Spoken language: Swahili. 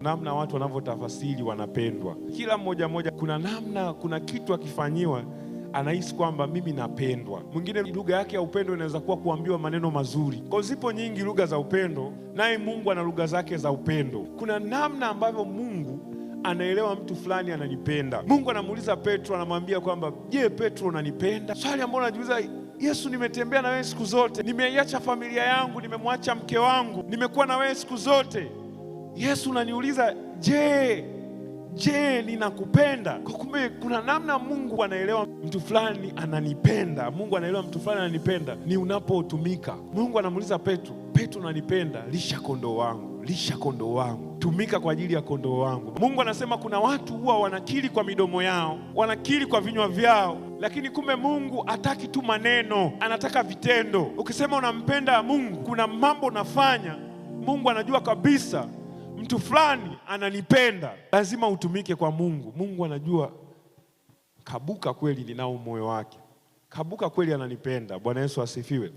Namna watu wanavyotafasiri wanapendwa. Kila mmoja mmoja, kuna namna, kuna kitu akifanyiwa anahisi kwamba mimi napendwa. Mwingine lugha yake ya upendo inaweza kuwa kuambiwa maneno mazuri. Kwa zipo nyingi lugha za upendo, naye Mungu ana lugha zake za upendo. Kuna namna ambavyo Mungu anaelewa mtu fulani ananipenda. Mungu anamuuliza Petro, anamwambia kwamba je, Petro unanipenda? Swali ambalo anajiuliza Yesu, nimetembea na wewe siku zote, nimeiacha familia yangu, nimemwacha mke wangu, nimekuwa na wewe siku zote. Yesu unaniuliza je, ninakupenda? Kwa kumbe kuna namna Mungu anaelewa mtu fulani ananipenda. Mungu anaelewa mtu fulani ananipenda ni unapotumika. Mungu anamuuliza Petro, Petro unanipenda? Lisha kondoo wangu, lisha kondoo wangu, tumika kwa ajili ya kondoo wangu. Mungu anasema kuna watu huwa wanakiri kwa midomo yao, wanakiri kwa vinywa vyao, lakini kumbe Mungu hataki tu maneno, anataka vitendo. Ukisema unampenda Mungu, kuna mambo unafanya, Mungu anajua kabisa mtu fulani ananipenda. Lazima utumike kwa Mungu. Mungu anajua Kabuka kweli ninao moyo wake, Kabuka kweli ananipenda. Bwana Yesu asifiwe.